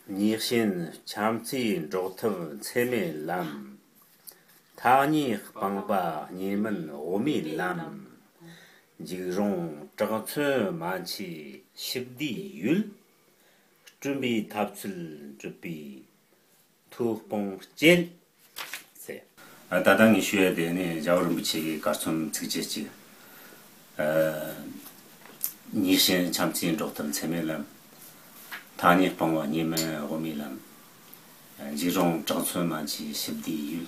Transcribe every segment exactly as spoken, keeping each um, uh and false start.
ཉེས་ཞན་ཆམ་ཚིག་འགྲོགས་ཐབས་འཚེ་མེད་ལམ། ཐ་སྙད་སྤངས་པ་གཉིས་མིན་དབུ་མའི་ལམ། འཇིགས་རུང་གྲགས་ཚོད་མ་མཆིས་ཞི་བདེའི་ཡུལ། བསྐྲུན་པའི་ཐབས་ཚུལ་གྲུབ་པའི་མཐོ་སྤོང་སྐྱེལ། ཟེར། ཨ། ད་ལྟ་ངས་ཞུ་ཡ་དེ་ནི་རྒྱལ་བ་རིན་པོ་ཆེ་གི་གར་རྩོམ་ཚིགས་བཅད་ཅིག་ཨ། ཉེས་ཞན་ཆམ་ཚིག་འགྲོགས་ཐབས་འཚེ་མེད་ལམ། ཐ་སྙད་སྤངས་པ་གཉིས་མིན་དབུ་མའི་ལམ། འཇིགས་རུང་གྲགས་ཚོད་མ་མཆིས་ཞི་བདེའི་ཡུལ།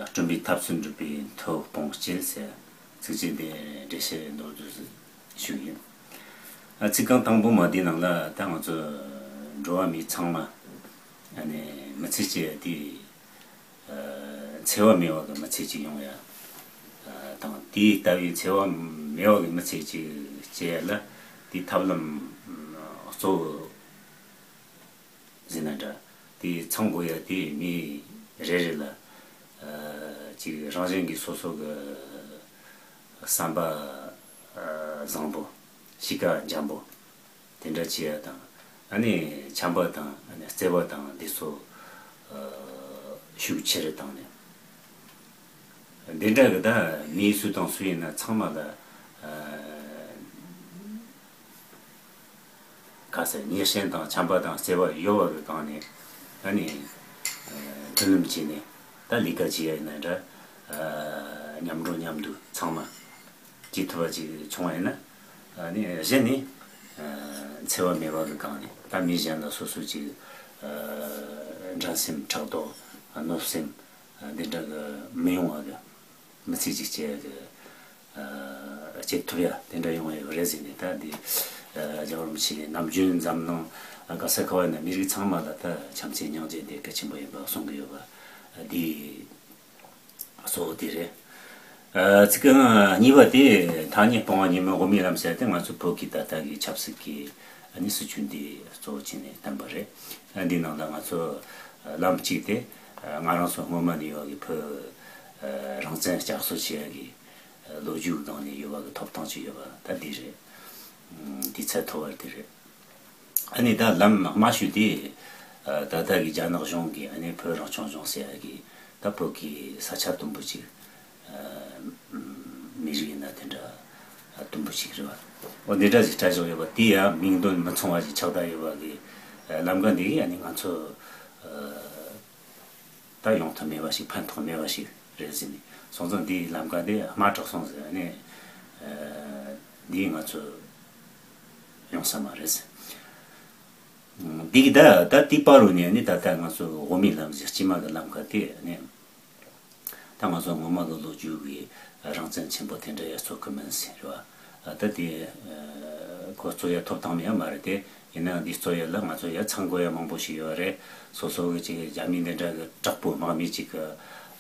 བསྐྲུན་པའི་ཐབས་ཚུལ་གྲུབ་པའི་མཐོ་སྤོང་སྐྱེལ་ཟེར། ཚིགས་བཅད་འདི་འགྲེལ་བཤད་མདོར་བསྡུས་ཞུ་གི་ཡིན། ཨ། ཚིག་རྐང་དང་པོ་མ་དེའི་ནང་ལ་ད་ང་ཚོ་འགྲོ་བ་མི་ཚང་མ་ཨ་ནི་མི་ཚེ་སྐྱེལ་དེ། ཨ། འཚེ་བ་མེད་པ་གི་མི་ཚེ་གཅིག་ཡོང་ཡ་དང་། དེ་ལྟ་བུའི་འཚེ་བ་མེད་པ་གི་མི་ཚེ་གཅིག་སྐྱེལ་ཡ་ལ་དེའི་ཐབས་ལམ་གཙོ་བོ་ཟེར་ན་འདྲ། དེ་ཚང་དགོས་ཡ་དེ་མི་རེ་རེ་ལ་ཨ་ཅིག་རང་བཞིན་གྱིས་སོ་སོ་གི་བསམ་པ་ཨ་བཟང་པོ། གཤིས་ཀ་འཇམ་པོ། དེ་འདྲ་བྱེད་ཡ་དང་། ཨ་ནི་བྱམས་པ་དང་། ཨ་ནི་བརྩེ་བ་དང་འདི་ཚོ་ཨ་ཤུགས་ཆེ་རུ་བཏང་ནས། འདི་འདྲ་གི་ད་མི་སུ་དང་སུ་ཡིན་ན་ཚང་མ་ལ་ཨ་ག་ཟེར། ཉེས་ཞན་དང་བྱམས་པ་དང་བརྩེ་བ་ཡོད་པ་གི་སྒང་ནས། ཨ་ནི་ཨ་མཐུན་ལམ་བྱས་ནས་ད་ལས་ཀ་བྱེད་ཡ་ཡིན་ན་འདྲ། ཨ་མཉམ་འགྲོ་མཉམ་འདུག་ཚང་མ། སྐྱེ་ཐུབ་པ་ཅིག་བྱུང་བ་ཡིན་ན། ཨ་ནི་གཞི་ནས་ཨ་འཚེ་བ་མེད་པ་གི་སྒང་ནས། ད་མི་གཞན་ལ་སོ་སོ་ཅིག་ཨ་འགྲན་སེམས། ཕྲག་དོག་གནོད་སེམས། ཨ་འདི་འདྲ་གི་མི་ཡོང་བ་གི། མི་ཚེ་གཅིག་སྐྱེལ་གི་ཨ་སྐྱེལ་ཐུབ་ཡ་དེ་འདྲ་ཡོང་བ་ཡོད་རེད་ཟེར་ནས། ད་འདི་ཨ་རྒྱལ་བ་རིན་པོ་ཆེ་ནམ་རྒྱུན་འཛམ་གླིང་ག་ས་ག་བ་ཡིན་ན་མི་རིགས་ཚང་མ་ལ་ད་བྱམས་བརྩེ་སྙིང་རྗེ་འདི་གལ་ཆེན་པོ་ཡིན་པ་གསུང་གི་ཡོད་པ་འདི། གཙོ་བོ་དེ་རེད། ཨ་ཚིག་རྐང་གཉིས་པ་དེ། ཐ་སྙད་སྤངས་པ་གཉིས་མིན་དབུ་མའི་ལམ་ཟེར་དེ་ང་ཚོ་བོད་ཀྱི་ད་ལྟ་གི་ཆབ་སྲིད་ཀྱི་ཨ་ནི་སྲིད་བྱུས་འདི་གཙོ་བོ་བྱས་ནས་བཏོན་པ་རེད། ཨ་འདིའི་ནང་ལ་ང་ཚོ་ཨ་ལམ་གཅིག་དེ། ཨ་ང་རང་ཚོ་སྔོན་མ་ནས་ཡོད་པའི་བོད་ཨ་རང་བཙན་བསྐྱར་གསོ་བྱེད་ཡ་གི་ཨ་ལོ་རྒྱུས་ཀྱི་སྒང་ནས་ཡོད་པ་གི་ཐོབ་ཐང་ཅིག་ཡོད་པ་ད་འདི་རེད། ཨ་དེའི་ཚད་མཐོ་བ་དེ་རེད། ཨ་ནི་ད་ལམ་དམའ་ཤོས་དེ། ཨ་ད་ལྟ་གི་རྒྱ་ནག་གཞུང་གིས་ཨ་ནི་བོད་རང་སྐྱོང་ལྗོངས་ཟེར་ཡ་གི་ད་བོད་ཀྱི་ས་ཆ་དུམ་བུ་གཅིག་ཨ་མི་རིགས་ཡིན་ན་དེ་འདྲ་ཨ་དུམ་བུ་གཅིག་རེད་བ། འོ་འདི་འདྲ་ཞིག་སྤྲད་བཞག་ཡོད་པ་དེ་ཡང་མིང་དོན་མི་མཚུངས་པ་ཞིག་ཆགས་བསྡད་ཡོད་པ་གི་ཨ་ལམ་ཀ་འདི་གིས་ཨ་ནི་ང་ཚོ་ཨ་ད་ཡོང་ཐབས་མེད་པ་ཞིག་ཕན་ཐོགས་མེད་པ་ཞིག་རེད་ཟེར་ནས། སོང་ཙང་འདིའི་ལམ་ཀ་འདི་དམའ་དྲགས་སོང་ཟེར་ནས། ཨ་འདིས་ང་ཚོ་ཡོང་ས་མ་རེད་ཟེར། འདི་གི་ད་ད་དེའི་བར་རུ་ནས་ནི་ད་ལྟ་ང་ཚོ་དབུ་མའི་ལམ་ཟེར་དཀྱུས་མ་གི་ལམ་ཁ་དེ་ནི། ད་ང་ཚོ་སྔོན་མ་གི་ལོ་རྒྱུས་ཀྱི་རང་བཙན་ཆེན་པོ་དེ་འདྲ་ཡ་རྩོད་གི་མིན་ཟེར་བ། ཨ་ད་དེ་ཨ་ཁོ་རྩོད་ཡ་ཐོབ་ཐང་མེད་ཡ་མ་རེད་དེ། ཡིན་ནའང་འདི་རྩོད་ཡ་ལ་ང་ཚོ་ཡ་ཚང་དགོས་ཡ་མང་པོ་ཞིག་ཡོད་རེད། སོ་སོ་གི་ཅིག་རྒྱ་མི་འདི་འདྲ་གི་དྲག་པོ་དམག་མི་ཅིག་གི་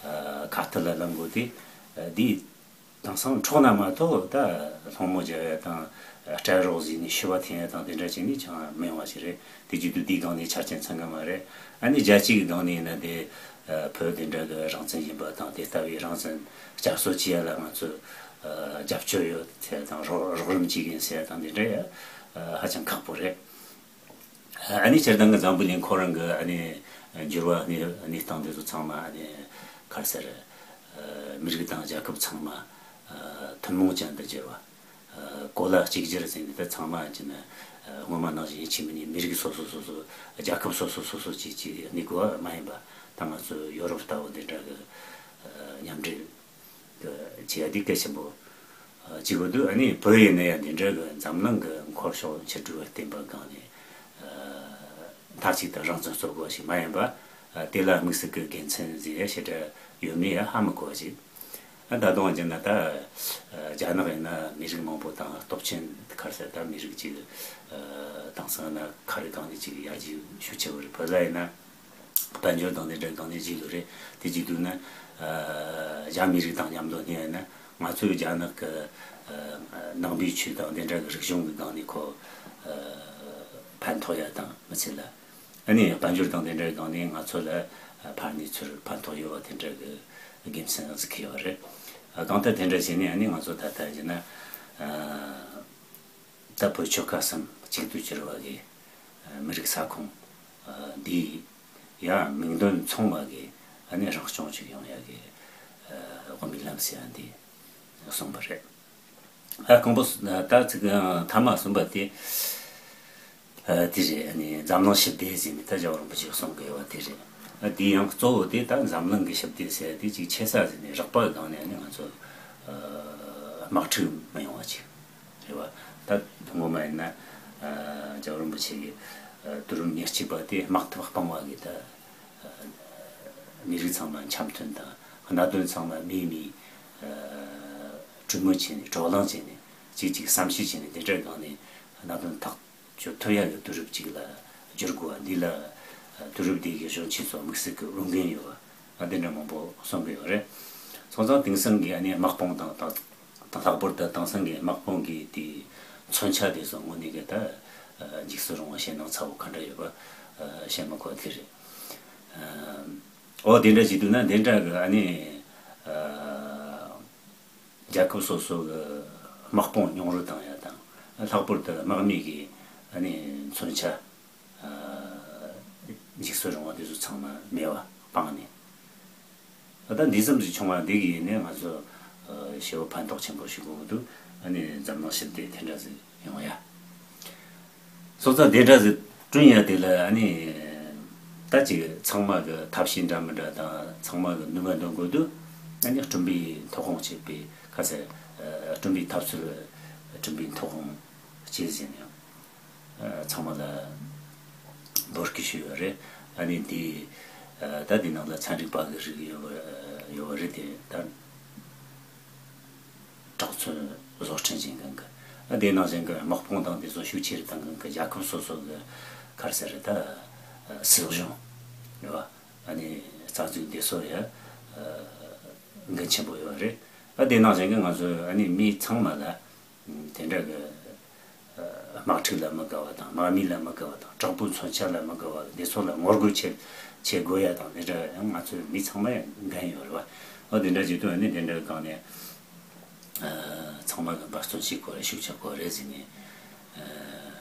ཨ་ཁ་ཐུག་ལ་ལངས་དགོས་དེ། ཨ་འདི་དེང་སང་འཕྲོག་ན་མ་གཏོགས་ད་སློང་མོ་རྒྱག་ཡ་དང་། ཨ་སྐྲ་རོགས་བཟོས་ནས་ཤི་བ་འཐེན་ཡ་དང་དེ་འདྲ་བྱས་ནས་ཅང་མི་ཡོང་བ་ཞིག་རེད། དེ་བརྒྱུད་དུ་འདིའི་སྒང་ནས་ཆ་རྐྱེན་ཚང་གི་མ་རེད། ཨ་ནི་རྒྱལ་སྤྱིའི་སྒང་ནས་ཡིན་ན་དེ་ཨ་བོད་དེ་འདྲ་གི་རང་བཙན་ཡིན་པ་དང་། དེ་ལྟ་བུའི་རང་བཙན་བསྐྱར་གསོ་བྱེད་ཡ་ལ་ང་ཚོས་ཨ་རྒྱབ་སྐྱོར་ཡོད་ཟེར་དང་། རོགས་རོགས་རམ་བྱེད་ཀྱི་ཡིན་ཟེར་དང་དེ་འདྲ་ཡ་ཨ་ཧ་ཅང་ཁག་པོ་རེད། ཨ་ནི་སྤྱིར་བཏང་གི་འཛམ་བུ་གླིང་ཁོ་རང་གི་ཨ་ནི་འགྱུར་བ་གནས་གནས་སྟངས་དེ་ཚོ་ཚང་མ་ཨ་ནི་ག་རེ་ཟེར། ཨ་མི་རིགས་དང་རྒྱལ་ཁབ་ཚང་མ་ཨ་ཐུན་མོང་ཅན་དུ་གྱུར་བ། ཨ་གོ་ལ་གཅིག་གྱུར་ཟེར་ནས་ད་ཚང་མ་ཅི་ན་ཨ་སྔོན་མ་ནང་བཞིན་ཡིན་གཅིག་མིན་གཉིས་མི་རིགས་སོ་སོ་སོ་སོ། རྒྱལ་ཁབ་སོ་སོ་སོ་སོ་གཅིག་གཅིག་གནས་དགོས་པ་མ་ཡིན་པ། ད་ང་ཚོ་ཡོ་རོབ་ལྟ་བུ་འདི་འདྲ་གི་ཨ་མཉམ་འབྲེལ་གི་བྱེད་ཡ་འདི་གལ་ཆེན་པོ་ཨ་གཅིག་པ་འདུག་ཨ་ནི་བོད་ཡིན་ན་ཡང་འདི་འདྲ་གི་འཛམ་གླིང་གི་འཁོར་ཕྱོགས་ཕྱི་དྲོ་བའི་བསྟན་པ་སྒང་ནས་ཨ་མཐའ་གཅིག་ཏུ་རང་བཙན་རྩོད་དགོས་ཞིག་མ་ཡིན་པ། ཨ་དེ་ལ་དམིགས་བསལ་གྱི་དགེ་མཚན་ཟེར་ཡ་ཞེ་དྲག་ཡོད་མེད་ཡ་ཧ་མི་གོ་བ་ཞིག་ཨ་ད་དུང་ཡིན་ན་ད་ཨ་རྒྱ་ནག་ཡིན་ན་མི་རིགས་མང་པོ་དང་སྟོབས་ཆེན་ག་རེ་ཟེར། ད་མི་རིགས་གཅིག་ཨ་དེང་སང་ན་ག་རེ་སྒང་ནས་གཅིག་ཡར་རྒྱས་ཤུགས་ཆེ་བོ་རེད། བོད་ལ་ཡིན་ན་དཔལ་འབྱོར་དང་དེ་འདྲ་སྒང་ནས་རྒྱས་ཡོད་རེད། དེ་རྒྱས་དུས་ན་ཨ་རྒྱ་མི་རིགས་དང་མཉམ་དུ་གཉིས་ཡིན་ན་ང་ཚོའི་རྒྱ་ནག་གི་ཨ་ནང་པའི་ཆོས་དང་དེ་འདྲ་གི་རིག་གཞུང་གི་སྒང་ནས་ཁོ་ཨ་ཕན་ཐོགས་ཡ་དང་མི་ཚད་ལ། ཨ་ནི་དཔལ་འབྱོར་དང་དེ་འདྲའི་སྒང་ནས་ང་ཚོ་ལ་ཕར་གནས་ཚུལ་ཕན་ཐོགས་ཡོད་པ་དེ་འདྲ་གི་དགེ་མཚན་གཟིགས་ཀྱི་ཡོད་རེད། ཨ་གང་ལྟར་དེ་འདྲ་བྱས་ནས་ཨ་ནི་ང་ཚོ་ད་ལྟ་ཡིན་ན་ཨ་ད་བོད་ཆོལ་ཁ་གསུམ་གཅིག་ཏུ་གྱུར་བ་གི་ཨ་མི་རིགས་ས་ཁོངས་ འདི་ཡང་མིང་དོན་མཚུངས་པ་གི་ཨ་ནི་རང་སྐྱོང་ཅིག་ཡོང་ཡ་གི་དབུ་མའི་ལམ་ཟེར་ཡ་འདི་གསུངས་པ་རེད། ཨ་དང་པོ་ད་ཚིག་ཐ་མ་གསུམ་པ་དེ། ཨ་དེ་རེད། ཨ་ནི་འཛམ་གླིང་ཞི་བདེ་ཟེར་ནས་ད་རྒྱལ་བ་རིན་པོ་ཆེས་གསུང་གི་ཡོད་པ་དེ་རེད། ཨ་དེ་ཡང་གཙོ་བོ་དེ་ད་འཛམ་གླིང་གི་ཞི་བདེ་ཟེར་དེ་ཅིག་ཆེ་ས་ཟེར་ནས་རགས་པ་སྒང་ནས་ཨ་ནི་ང་ཚོ་ཨ་དམག་འཁྲུག་མི་ཡོང་བ་ཅིག་རེད་བ། ད་ངོ་མ་ཡིན་ན་ཨ་རྒྱལ་བ་རིན་པོ་ཆེ་གི་ཨ་དུས་རབས་ཉེར་གཅིག་པ་དེ་དམག་འཐབ་སྤང་བ་གི་ད་ཨ་མི་རིགས་ཚང་མ་འཆམ་མཐུན་དང་གནད་དོན་ཚང་མ་མིས་མིས་ཨ་གྲོས་མོལ་བྱས་ནས་བགྲོ་གླེང་བྱས་ནས་གཅིག་གཅིག་བསམ་ཤེས་བྱས་ནས་དེ་འདྲའི་སྒང་ནས་གནད་དོན་ཐག་གཅོད་ཐུབ་ཡ་གི་དུས་རབས་ཅིག་ལ་བསྒྱུར་དགོས་པ་འདི་ལ་དུས་རབས་འདི་གི་གཞོན་སྐྱེས་ཚོ་དམིགས་བསལ་གྱི་འོས་འགན་ཡོད་པ་ང་དེ་འདྲ་མང་པོ་གསུང་གི་ཡོད་རེད། སོང་ཙང་དེང་སང་གི་ཨ་ནི་དམག་དཔུང་དང་དང་ལྷག་པར་དུ་དེང་སང་གི་དམག་དཔུང་གི་དེ་མཚོན་ཆ་དེ་ཚོ་དངོས་གནས་གི་ད་འཇིགས་སུ་རུང་བ་ཞེད་སྣང་ཚ་བོ་ག་འདྲ་ཡོད་པ་བཤད་མི་དགོས་དེ་རེད། འོ་དེ་འདྲ་བྱེད་དུས་ན་དེ་འདྲ་གི་ཨ་ནི། རྒྱལ་ཁབ་སོ་སོ་གི་དམག་དཔུང་ཉུང་རུ་བཏང་ཡ་དང་ལྷག་པར་དུ་དམག་མི་གི་ཨ་ནི་མཚོན་ཆ་འཇིགས་སུ་རུང་བ་དེ་ཚོ་ཚང་མ་མེད་པ་སྤངས་ནས། ད་འདི་ཙམ་ཞིག་བྱུང་བ་འདི་གི་ཡིན་ནས་ང་ཚོ་ཞེ་པོ་ཕན་ཐོགས་ཆེན་པོ་ཞིག་དགོས་ཀྱི་འདུག་ཨ་ནི་འཛམ་གླིང་ཞི་བདེ་དེ་འདྲ་ཟིག་ཡོང་ཡ། སོང་ཙང་དེ་འདྲ་ཟིག་བསྐྲུན་ཡ་དེ་ལ་ཨ་ནི་ད་ཅིག་ཚང་མ་གི་ཐབས་ཤེས་འདྲ་མི་འདྲ་དང་ཚང་མ་གི་ནུས་པ་འདོན་དགོས་དུས་ཨ་ནི་བསྐྲུན་པའི་ཐོག་ཁོངས་བྱེད་པའི་ཁ་ཟེར་བསྐྲུན་པའི་ཐབས་ཚུལ་བསྐྲུན་པའི་ཐོག་ཁོངས་བྱེད་ཟིན་ཡང་ཚང་མ་ལ་འབོད་སྐུལ་ཞུས་ཡོད་རེད། ཨ་ནི་འདི་ད་འདི་ནང་ལ་ཚན་རིག་པ་གི་རིགས་ཡོད་པ་ཡོད་པ་རེད་དེ་ད། གྲགས་ཚོད་བཟོ་སྐྲུན་བྱེད་མཁན་གྱི་ཨ་དེ་ནང་བཞིན་གྱི་དམག་དཔུང་དང་དེ་ཚོ་ཤུགས་ཆེ་རུ་གཏོང་མཁན་གྱི་རྒྱལ་ཁབ་སོ་སོ་གི་ག་རེ་ཟེར་རེད་ད་སྲིད་གཞུང་ཡོད་པ་ཨ་ནི་རྩ་འཛུགས་དེ་ཚོ་ཡ་འགན་ཆེན་པོ་ཡོད་རེད། ཨ་དེ་ནང་བཞིན་གྱི་ང་ཚོ་ཨ་ནི་མི་ཚང་མ་ལ་དེ་འདྲ་གི་དམག་འཁྲུག་ལ་མི་དགའ་བ་དང་དམག་མི་ལ་མི་དགའ་བ་དང་དྲག་པོའི་མཚོན་ཆ་ལ་མི་དགའ་བ་འདི་ཚོ་ལ་ངོ་རྒོལ་བྱེད་བྱེད་དགོས་ཡ་དང་འདི་འདྲ་ཡང་ང་ཚོའི་མི་ཚང་མ་ཡང་འགན་ཡོད་རེད་བ། འོ་འདི་འདྲ་བྱེད་དུས་ཨ་ནི་འདི་འདྲ་སྒང་ནས་ཚང་མ་གི་འབད་བརྩོན་བྱེད་དགོས་རེད། ཤུགས་རྒྱག་དགོས་རེད་ཟེར་ནས་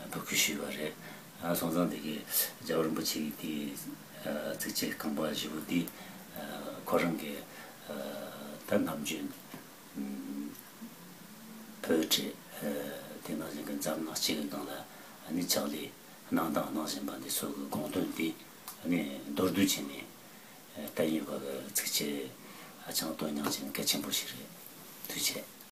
འབོད་སྐུལ་ཞུས་པ་རེད། སོང་ཙང་འདི་གི་རྒྱལ་བ་རིན་པོ་ཆེ་གི་དེའི་ཚིགས་བཅད་རྐང་པ་བཞི་པོ་འདི་ཁོ་རང་གི་ད་ནམ་རྒྱུན། བོད་ཀྱི་དེ་ནང་བཞིན་གྱི་འཛམ་གླིང་སྤྱི་གི་སྒང་ལ་ནི་ཕྱག་ལས་གནང་དང་གནང་བཞིན་པ་འདི་ཚོ་གི་དགོངས་དོན་འདི་ནི་མདོར་བསྡུས་བྱས་ནས་བསྟན་ཡོད་པ་གི་ཚིགས་བཅད་ཧ་ཅང་དོན་སྙིང་ཅན་གལ་ཆེན་པོ་ཞིག་རེད། ཐུགས་རྗེ་ཆེ།